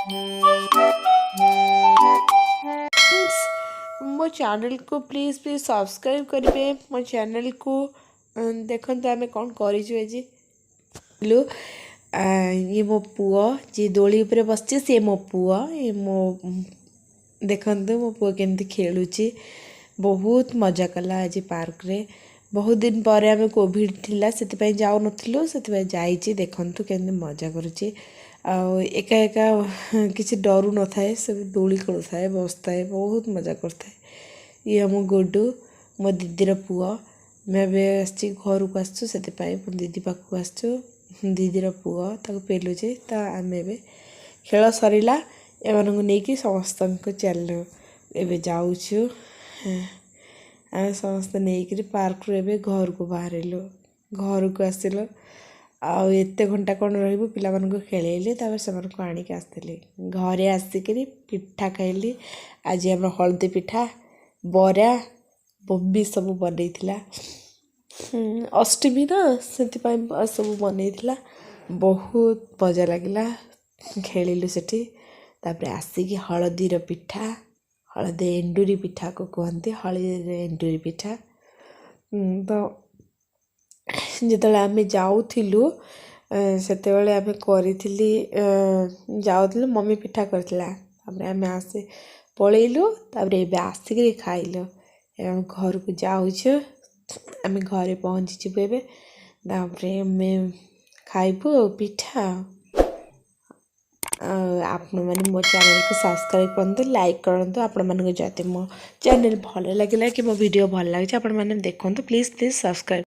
ମୋ ଚ୍ୟାନେଲକୁ please please subscribe କରିବେ ମୋ ଚ୍ୟାନେଲକୁ। ଦେଖନ୍ତୁ ଆମେ କ'ଣ କରିଛୁ ଆଜି। ଇଏ ମୋ ପୁଅ, ଯିଏ ଦୋଳି ଉପରେ ବସିଛି ସିଏ ମୋ ପୁଅ। ଇଏ ମୋ, ଦେଖନ୍ତୁ ମୋ ପୁଅ କେମିତି ଖେଳୁଛି। ବହୁତ ମଜା କଲା ଆଜି ପାର୍କରେ। ବହୁତ ଦିନ ପରେ, ଆମେ କୋଭିଡ଼ ଥିଲା ସେଥିପାଇଁ ଯାଉନଥିଲୁ, ସେଥିପାଇଁ ଯାଇଛି। ଦେଖନ୍ତୁ କେମିତି ମଜା କରୁଛି ଆଉ ଏକା ଏକା କିଛି ଡରୁ ନଥାଏ। ସେ ଦୋଳି ଖେଳୁଥାଏ, ବସିଥାଏ, ବହୁତ ମଜା କରୁଥାଏ। ଇଏ ଆମ ଗୁଡୁ, ମୋ ଦିଦିର ପୁଅ। ଆମେ ଏବେ ଆସିଛି, ଘରକୁ ଆସିଛୁ, ସେଥିପାଇଁ ମୋ ଦିଦି ପାଖକୁ ଆସିଛୁ। ଦିଦିର ପୁଅ ତାକୁ ପେଲୁଛି ତ। ଆମେ ଏବେ ଖେଳ ସରିଲା, ଏମାନଙ୍କୁ ନେଇକି ସମସ୍ତଙ୍କୁ ଚାଲିଲୁ, ଏବେ ଯାଉଛୁ। ଆମେ ସମସ୍ତେ ନେଇକିରି ପାର୍କରୁ ଏବେ ଘରକୁ ବାହାରିଲୁ, ଘରକୁ ଆସିଲୁ। ଆଉ ଏତେ ଘଣ୍ଟା କ'ଣ ରହିବୁ? ପିଲାମାନଙ୍କୁ ଖେଳେଇଲି, ତାପରେ ସେମାନଙ୍କୁ ଆଣିକି ଆସିଥିଲି। ଘରେ ଆସିକିରି ପିଠା ଖାଇଲି। ଆଜି ଆମର ହଳଦୀ ପିଠା, ବରା ବବି ସବୁ ବନେଇଥିଲା। ଅଷ୍ଟମୀ ନା, ସେଥିପାଇଁ ସବୁ ବନେଇଥିଲା। ବହୁତ ମଜା ଲାଗିଲା, ଖେଳିଲୁ ସେଠି। ତାପରେ ଆସିକି ହଳଦୀର ପିଠା, ହଳଦୀ ଏଣ୍ଡୁରି ପିଠାକୁ କୁହନ୍ତି ହଳଦୀର ଏଣ୍ଡୁରି ପିଠା। ତ ଯେତେବେଳେ ଆମେ ଯାଉଥିଲୁ, ସେତେବେଳେ ଆମେ କରିଥିଲି, ଯାଉଥିଲୁ, ମମି ପିଠା କରିଥିଲା। ତାପରେ ଆମେ ଆସି ପଳେଇଲୁ, ତାପରେ ଏବେ ଆସିକିରି ଖାଇଲୁ। ଏବେ ଆମେ ଘରକୁ ଯାଉଛୁ, ଆମେ ଘରେ ପହଞ୍ଚିଯିବୁ ଏବେ। ତାପରେ ଆମେ ଖାଇବୁ ଆଉ ପିଠା। ଆଉ ଆପଣମାନେ ମୋ ଚ୍ୟାନେଲକୁ ସବସ୍କ୍ରାଇବ୍ କରନ୍ତୁ, ଲାଇକ୍ କରନ୍ତୁ। ଆପଣମାନଙ୍କୁ ଯଦି ମୋ ଚ୍ୟାନେଲ୍ ଭଲ ଲାଗିଲା କି ମୋ ଭିଡ଼ିଓ ଭଲ ଲାଗୁଛି, ଆପଣମାନେ ଦେଖନ୍ତୁ। Please please subscribe.